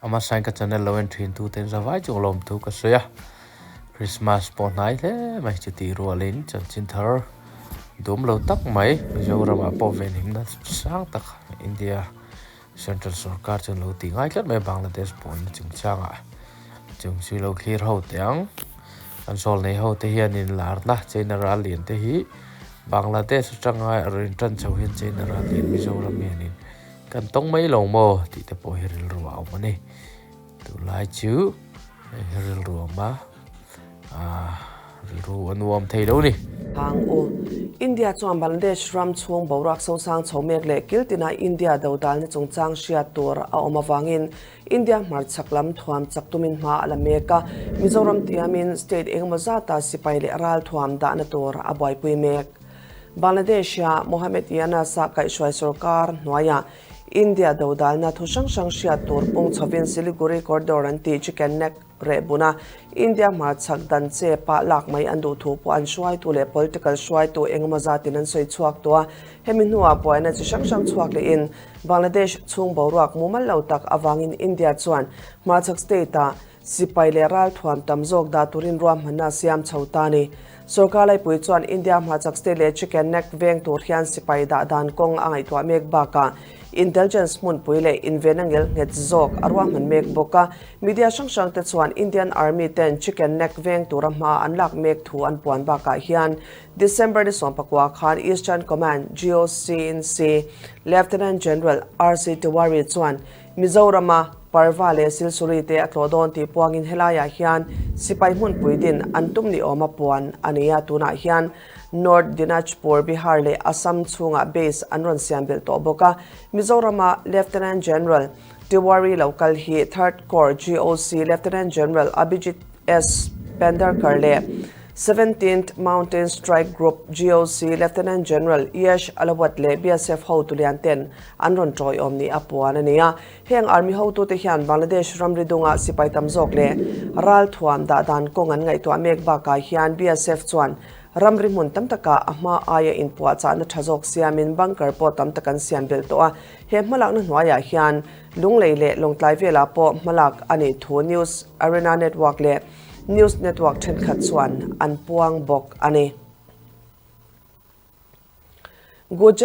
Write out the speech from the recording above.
Ama sain ka channel lo en thin tu ten zavai chung lawm thu ka sawi a. Christmas pawh hnai hle mai chuti rualin chanchin thar dum lo tak mai Mizoramah pawh venhimna sang tak India Central sorkar chuan lo ti ngai tlat mai Bangladesh buaina chungchangah chung chu lo thlir ho teh ang. An sawl nei ho te hianin larna China ral lian te hi Bangladesh atanga a rawn tan chho hian China ral lian Mizoram hianin kan tawng mai lo maw tih te pawh hi rilru a awm a ni. Tunlai chu hei hi rilru a awm a, aah rilru a nuam thei lo ni. Hang u. India chuan Bangladesh ram chhung boruak sosang chho mek leh kiltina India dodalna chungchang hriat tur a awm avangin India hmarchhak lam thuam chak tumin hma a la mek a, Mizoram tiamin state engemaw zata sipai leh ralthuam dahna tur a buaipui mek. Bangladesh-a Mohammed Yunus-a kaihhruai sorkar hnuaiah India dodalna thu hrang hrang hriat tur pung chhovin Siliguri Corridor an tih Chicken Neck reh buna India hmarchhak dan che pah lak mai an duh thu pawh an hruaitu leh political hruaitu engemaw zatin an sawi chhuak tawh a. Hemi hnuah buaina chi hrang hrang chhuak lehin Bangladesh chhung boruak mumal lo tak avangin India chuan hmarchhak state-ah Sipai leh ralthuam tam zawk dah turin ruahmanna a siam chho ta a ni. Sorkar laipui chuan India hmachak state leh Chicken Neck veng tur hian sipai dah dan kawng a ngaihtuah mek bakah intelligence hmunpui leh invenna ngel nghet zawk a ruahman mek bawk a. Media hrang hrang te chuan Indian Army ten Chicken Neck veng tura hma an lak mek thu an puan bakah hian December ni 19 khan Eastern Command, GOC-in-C, Lieutenant General RC Tiwari chuan Mizorama Parva leh Silsuri te a tlawh dawn tih puangin helaiah hian sipai hmunpui din an tum ni awma puan a ni a, tunah hian North Dinajpur, Bihar leh Assam chhungah base an rawn siam belh tawh bawk a. Mizorama Lieutenant General Tiwari lo kal hi Third Corps GOC Lieutenant General Abhijit S. Pendharkar leh Seventeenth Mountain Strike Group GOC Lieutenant General Yash Ahlawat leh BSF hotu lian ten an rawn tawiawm ni a puan a ni a. Heng army hotute hian Bangladesh ramri dungah sipai tam zawk leh ralthuam dah dan kawng an ngaihtuah mek bakah hian BSF chuan ramri hmun tam takah a hma aia inpuahchahna tha zawk siamin bunker pawh tam tak an siam belh tawh a. He hmalakna hnuaiah hian Lunglei leh Lawngtlai velah pawh hmalak a nih thu News Arena Network leh News Network thenkhat chuan an puang bawk a ni. Gujarat.